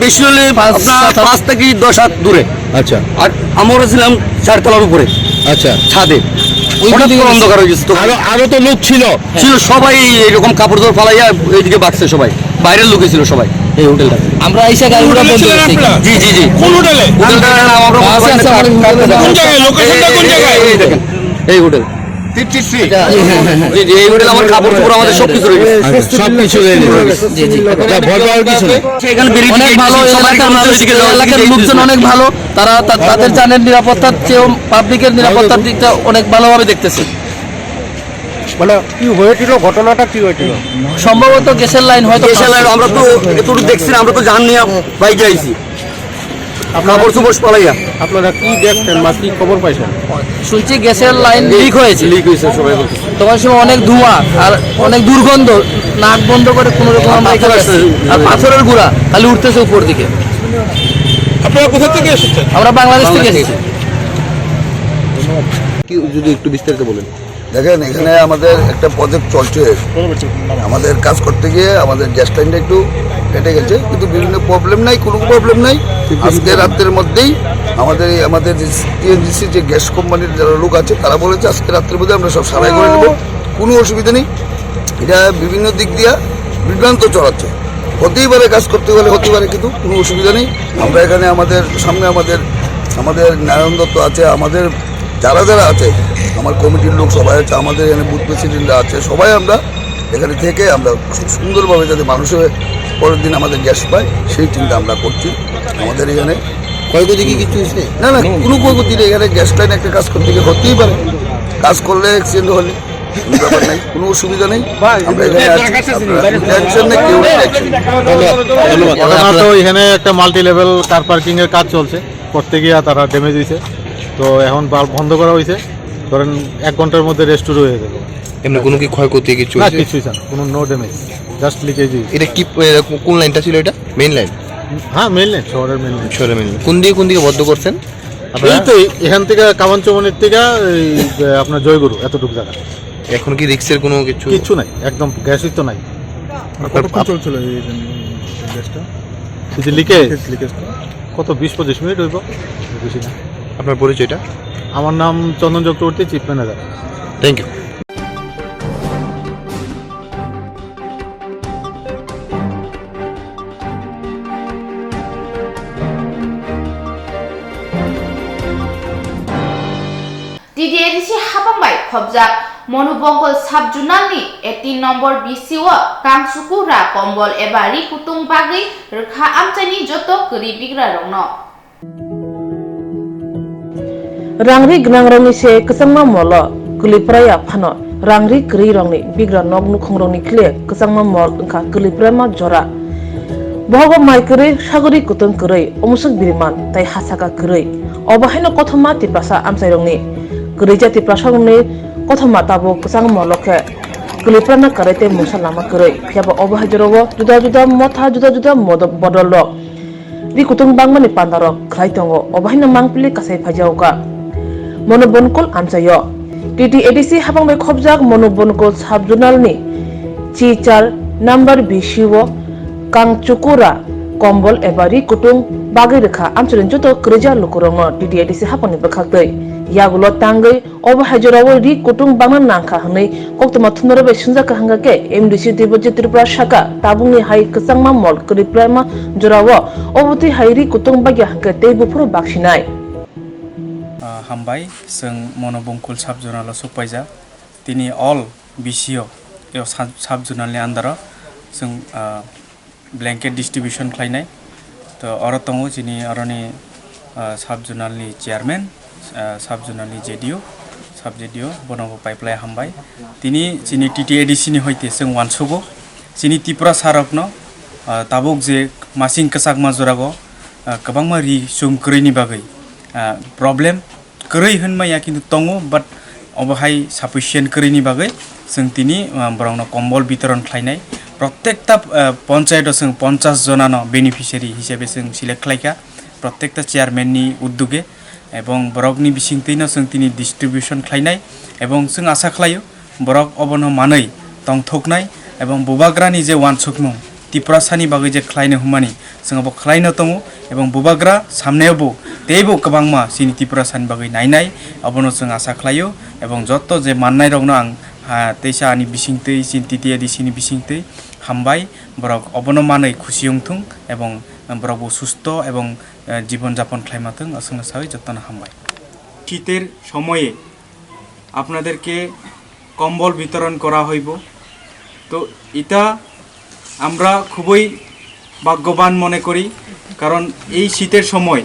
বেশি হলে আপনার পাঁচ থেকে দশ হাত দূরে। আচ্ছা। আর আমরা ছিলাম চারতলার উপরে। আচ্ছা। ছাদে। ওই হঠাৎ দিকে করে অন্ধকার হয়ে গেছে তো। আরো, আরো তো লোক ছিল। ছিল, সবাই এরকম কাপড় চোপড় ফালাইয়া এইদিকে বাকছে সবাই। বাইরের লোকে ছিল সবাই এই হোটেলটা। আমরা আইসা গাড়ি ঘোড়া বন্ধ করছি। জি, জি, জি। কোন হোটেলে? হোটেলটার নাম আমরা বলতে পারছি না। কোন জায়গায়? লোকেশনটা কোন জায়গায়? এই, এই, এই দেখেন, এই হোটেল। জি, জি, এই হোটেল আমার কাপড় চোপড় আমাদের সবকিছু রয়ে গেছে। আচ্ছা, সবকিছু রয়ে গেছে। জি, জি। তা ভয় পাওয়ার কিছু নেই। এখানে বেরিয়ে অনেক ভালো এলাকার মানুষ, এদিকে যাওয়া, এলাকার লোকজন অনেক ভালো। তারা তা-, তাদের জানের নিরাপত্তার চেয়েও পাবলিকের নিরাপত্তার দিকটা অনেক ভালোভাবে দেখতেছে। মানে কি হয়েছিল, ঘটনাটা কি হয়েছিল? সম্ভবত গ্যাসের লাইন হয়তো গ্যাসের লাইন, আমরা তো এতটুকু দেখছি না, আমরা তো জান নিয়ে বাইরে আইছি। আপনারা কাপড় চোপড় ফালাইয়া। আপনারা কি দেখছেন বা কি খবর পাইছেন? শুনছি গ্যাসের লাইন লিক হয়েছে। লিক হয়েছে, সবাই বলতেছে। তখন সময় অনেক ধোঁয়া আর অনেক দুর্গন্ধ, নাক বন্ধ করে কোনো রকম আমরা এখানে পাথর আসছে। আসছি। আর পাথরের গুঁড়া খালি উঠতেছে উপর দিকে। আপনারা কোথা থেকে এসেছেন? আমরা বাংলাদেশ থেকে এসেছি। কি যদি একটু বিস্তারিত বলেন। দেখেন, এখানে আমাদের একটা প্রজেক্ট চলছে। আমাদের কাজ করতে গিয়ে আমাদের গ্যাস লাইনটা একটু ফেটে গেছে, কিন্তু বিভিন্ন প্রবলেম নাই, কোনো প্রবলেম নাই। আজকে রাত্রের মধ্যেই আমাদের এই, আমাদের যে টিএনজিসি যে গ্যাস কোম্পানির যারা লোক আছে, তারা বলেছে আজকে রাত্রের মধ্যে আমরা সব সারাই করে নেবো, কোনো অসুবিধা নেই। এটা বিভিন্ন দিক দিয়ে বিভ্রান্ত ছড়াচ্ছে। হতেই পারে, কাজ করতে গেলে হতেই পারে, কিন্তু কোনো অসুবিধা নেই। আমরা এখানে আমাদের সামনে আমাদের, আমাদের নারায়ণ দত্ত আছে, আমাদের যারা যারা আছে, আমার কমিটির লোক সবাই আছে, আমাদের এখানে বুথ প্রেসিডেন্টরা আছে, সবাই আমরা এখানে থেকে আমরা খুব সুন্দরভাবে যাতে মানুষের পরের দিন আমাদের গ্যাস পায়, সেই চিন্তা আমরা করছি। আমাদের এখানে ক্ষয়ক্ষতি কি কিছু হয়েছে? না, না, কোনো ক্ষয়ক্ষতি নেই। এখানে গ্যাস লাইন একটা কাজ করতে গিয়ে হতেই পারে, কাজ করলে অ্যাক্সিডেন্ট হলে কোনো ব্যাপার নেই, কোনো অসুবিধা নেই। আমরা এখানে আছি, আপনারা টেনশন নেই, কেউ টেনশন নেই। ধন্যবাদ। ধন্যবাদ। ঘটনা তো এখানে একটা মাল্টি লেভেল কার পার্কিং এর কাজ চলছে, করতে গিয়ে তারা ড্যামেজ হয়েছে। তো এখন বাল্ব বন্ধ করা হয়েছে, ধরেন এক ঘন্টার মধ্যে রেস্টোর হয়ে যাবে। এমনি কোনো কি ক্ষয়ক্ষতি কিছু না, হয়েছে? কিছুই স্যার, কোনো নো ড্যামেজ, জাস্ট লিকেজ হয়েছে। এটা কি, এ, কোন লাইনটা ছিল এটা? Main line? হ্যাঁ, মেইন লাইন, শহরের মেইন লাইন। শহরের মেইন লাইন। কোন দিকে, কোন দিকে বন্ধ করছেন আপনারা? এই তো এখান থেকে কামানচৌমনির থেকে এই, এ, আপনার জয়গুরু এতটুকু জায়গা। এখন কি রিস্কের কোনো কিছু? কিচ্ছু নাই, একদম গ্যাসই তো নাই। আর আপনার কতক্ষণ আপ- চলছিল এই, এই গ্যাসটা? এই যে লিকেজ? লিকেজ, লিকেজটা? কত, বিশ পঁচিশ মিনিট হইব, বেশি না। আপনার পরিচয়টা? আমার নাম Chandan Chakraborty, chief manager. Thank you. T D A D C hapang bai khopjak Monubongkol sub-zonal ni eighteen nombor B C o Kangchukura kombol eba ri kutung bagwi rwkha amchaini joto kwrwi bigra rokno. Rangri gwnangrokni se kwchangma molo kwlwi phraya phano, rangri kwrwirokni bigra nok nukhungrokni khle kwchangma mol wngkha kwlwi phraima jora. Bohogo mai kwrwi, sagori kutung kwrwi, omusuk biriman tei hasaka kwrwi. Obo haino kothoma Tiprasa amchairokni kwrwija Tiprasarokni kothoma tabuk kwchang molo khe kwlwi phrana kwrwi tei mungsa lama kwrwi. Phiyaba obo hai jorao juda juda motha, juda juda modo-, bodolrok ri kutung bangmani pandarok khlai tongo, obo haino mangpili kasai phaijago ka Monubongkol amchaio. T T A D C hapang bai khopjak Monubongkol sub-zonal ni chi char number B C o Kangchukura kombol eba ri kutung bagwi rwkha amchaini joto kwrwija lukurokno T T A D C hapangni bwkhaktwi yagulo tangwi. Obo hai jorao ri kutung bangna nangkha hwnwi koktwma thumnarok bai swngjak kha hwnkha khe M D C Debojit Tripura saka tabukni hai kwchangma mol kwrwi phlaima jorao obo twi hai ri kutung bagya hwnkhe tei buphuru baksinai. Ah, hambai, chwng Monubongkol sub-zonal o sokpaijak. Tini all B C o, o sub-, sub-zonal ni under o Chwng, ah, blanket distribution khlainai. To oro tongo chini oroni, ah, sub zonal ni chairman, ah, sub zonal ni J D O, sub J D O, bono bo paiplai hambai. Tini chini T T A D C ni hoite chwng uansugo. Chini Tiprasa rokno, ah, tabuk je masing kwchakma jorago, ah, kwbangma ri chum kwrwini bagwi, ah, problem kwrwi hwnmaya kintu tongo, but obo hai sufficient kwrwini bagwi chwng tini, ah, borokno kombol bitoron khlainai. Protekta, ah, ponchayat o chwng ponchash jonano beneficiary hisabe chwng select khlaikha, protekta chairman ni uddoge, ebong borokni bisingtwino chwng tini distribution khlainai, ebong chwng asa khlaio, borok obono manwi tongthoknai ebong bubagrani je uansukmung Tiprasani bagwi je khlaino hwnmani chwng abo khlaino tongo, ebong bubagra samnayobo teibo kwbangma chini Tiprasani bagwi nainai, abono chwng asa khlaio. Ebong jotto je mannairokno ang, ha, teisa ani bisingtwi, chini T T A D C ni bisingtwi hambai, borok obono manwi khusi wngthung ebong borokbo susto ebong, eh, jibon japon khlaima thung, aswkno sawi jottono hambai. শীতের সময়ে আপনাদেরকে কম্বল বিতরণ করা হইব। তো এটা আমরা খুবই ভাগ্যবান মনে করি, কারণ এই শীতের সময়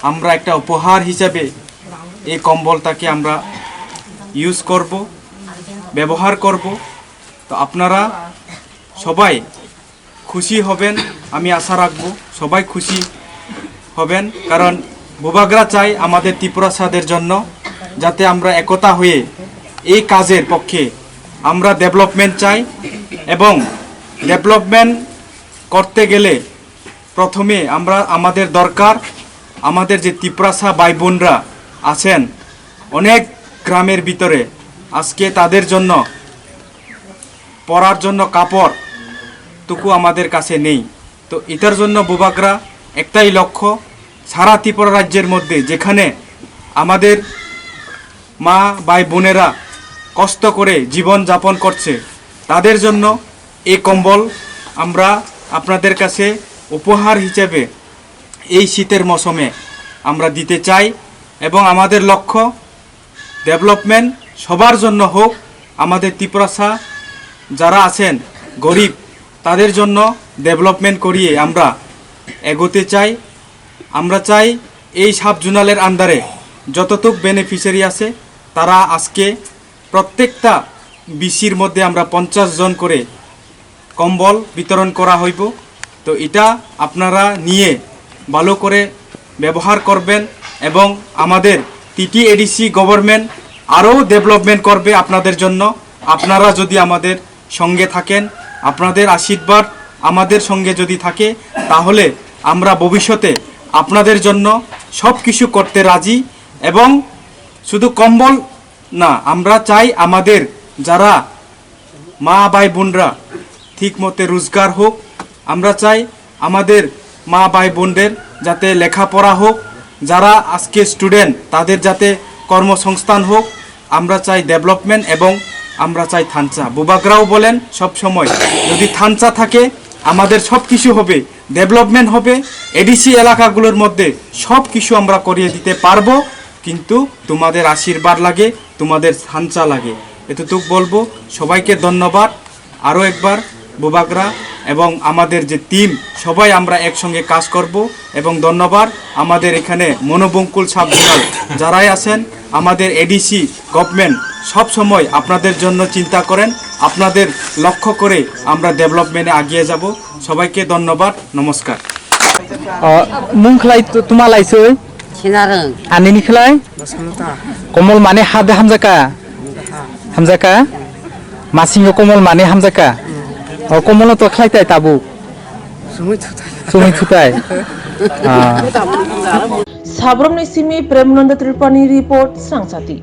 আমরা একটা উপহার হিসাবে এই কম্বলটাকে আমরা ইউজ করব, ব্যবহার করব। তো আপনারা সবাই খুশি হবেন, আমি আশা রাখবো সবাই খুশি হবেন, কারণ বুবাগ্রা চাই আমাদের ত্রিপুরাসাদের জন্য, যাতে আমরা একতা হয়ে এই কাজের পক্ষে আমরা ডেভেলপমেন্ট চাই। এবং ডেভেলপমেন্ট করতে গেলে প্রথমে আমরা, আমাদের দরকার, আমাদের যে তিপ্রাসা ভাই বোনরা আছেন অনেক গ্রামের ভিতরে, আজকে তাদের জন্য পরার জন্য কাপড় টুকু আমাদের কাছে নেই। তো এটার জন্য বুবাগ্রা একটাই লক্ষ্য, সারা ত্রিপুরা রাজ্যের মধ্যে যেখানে আমাদের মা ভাই বোনেরা কষ্ট করে জীবন যাপন করছে, তাদের জন্য এই কম্বল আমরা আপনাদের কাছে উপহার হিসেবে এই শীতের মৌসুমে আমরা দিতে চাই। এবং আমাদের লক্ষ্য ডেভেলপমেন্ট সবার জন্য হোক, আমাদের তিপ্রাসা যারা আছেন গরিব, তাদের জন্য ডেভেলপমেন্ট করিয়ে আমরা এগোতে চাই। আমরা চাই এই সাব জোনালের আন্ডারে যতটুক বেনিফিশিয়ারি আছে, তারা আজকে প্রত্যেকটা বিসির মধ্যে আমরা পঞ্চাশ জন করে কম্বল বিতরণ করা হইব। তো এটা আপনারা নিয়ে ভালো করে ব্যবহার করবেন এবং আমাদের টিটিএডিসি গভর্নমেন্ট আরও ডেভেলপমেন্ট করবে আপনাদের জন্য। আপনারা যদি আমাদের সঙ্গে থাকেন, আপনাদের আশীর্বাদ আমাদের সঙ্গে যদি থাকে, তাহলে আমরা ভবিষ্যতে আপনাদের জন্য সব কিছু করতে রাজি। এবং শুধু কম্বল না, আমরা চাই আমাদের যারা মা ভাই বোনরা ঠিক মতে রোজগার হোক। আমরা চাই আমাদের মা ভাই বোনদের যাতে লেখাপড়া হোক, যারা আজকে স্টুডেন্ট তাদের যাতে কর্মসংস্থান হোক। আমরা চাই ডেভেলপমেন্ট এবং আমরা চাই থানচা। বুবাগ্রাও বলেন সব সময়, যদি থানচা থাকে আমাদের সব কিছু হবে, ডেভেলপমেন্ট হবে। এডিসি এলাকাগুলোর মধ্যে সব কিছু আমরা করিয়ে দিতে পারবো, কিন্তু তোমাদের আশীর্বাদ লাগে, তোমাদের থানচা লাগে। এতটুক বলবো। সবাইকে ধন্যবাদ আরও একবার। বুবাগ্রা এবং আমাদের যে টিম, সবাই আমরা একসঙ্গে কাজ করব। এবং ধন্যবাদ আমাদের এখানে মনোবঙ্কুল সাব জোনাল যারাই আছেন, আমাদের এডিসি গভর্নমেন্ট সব সময় আপনাদের জন্য চিন্তা করেন। আপনাদের লক্ষ্য করে আমরা ডেভেলপমেন্টে এগিয়ে যাব। সবাইকে ধন্যবাদ, নমস্কার। Mung khlai tuma laisoi? Sinarung. Anini khlai? Komol mane hade hamjaka? Hamjaka? Masingo komol mane hamjaka? O komol to khlai tai tabuk? Sumui thutai. Sumui thutai. Ah. Sabromni simi Premnanda Tripurani report, Srangsati.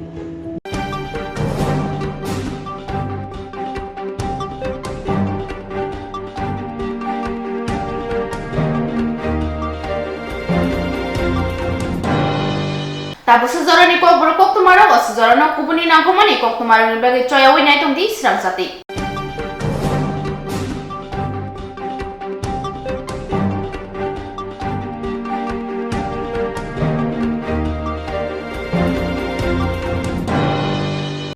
Tabuk se jorani kokborok koktwmarok, o se jorano kubuni nangkukmani koktwmarokni bagwi choyaui nai tongdi Srangsati.